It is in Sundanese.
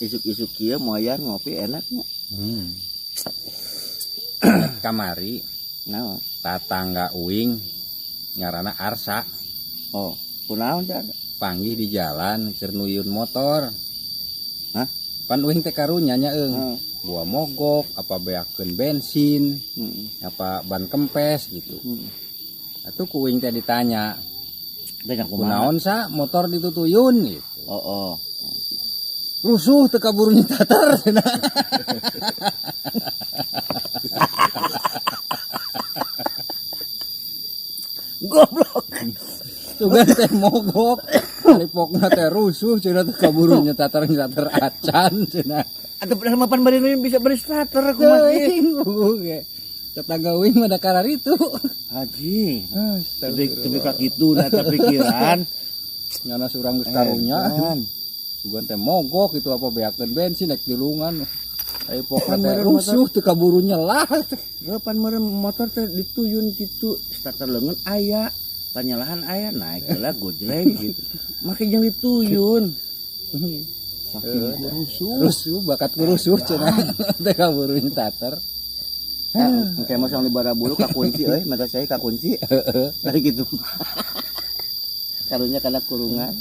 Isuk-isuk kieu moyan ngopi enaknya. Kamari Naon? Tatangga uing ngaranna Arsa. Oh, kunaon teh? Panggih di jalan keur nuyun motor. Hah? Pan uing teh karunya nya eung. Heeh. Buah mogok, apa beakeun bensin, apa ban kempes gitu. Atuh ku uing teh ditanya, Tanya kumaha? kunaon sa motor ditutuyun gitu. Oh, oh. Rusuh teu kaburu nyitater cenah. Goblok. Sugan teh mogok, lipokna teh rusuh cenah teu kaburu nyitater-nyitater acan cenah. Atuh padahal mah pan bari nuyun bisa bari starter kumaha sih? Teuing ge. Tetangga uing mah da kararitu. Haji. Astagfirullah. Tepi ka kitu da eta pikiran. Ngana surang geus karunya. Edan. Sugan teh mogok itu apa beakeun bensin naik dilungan. Ayo pokna Pan teh meureun rusuh teu kaburu nyelah. Heuh, pan meureun motor teh dituyun kitu, starter leungeun aya, panyalahan aya, naik heula gojleng gitu. Make jeung dituyun. Saking rusuh. Rusuh bakat rusuh cenah. Teh kaburu nyetater. Engke mah sok di bulu kakunci euy, mata saya kakunci. Dari gitu. Karunya kana kurungan.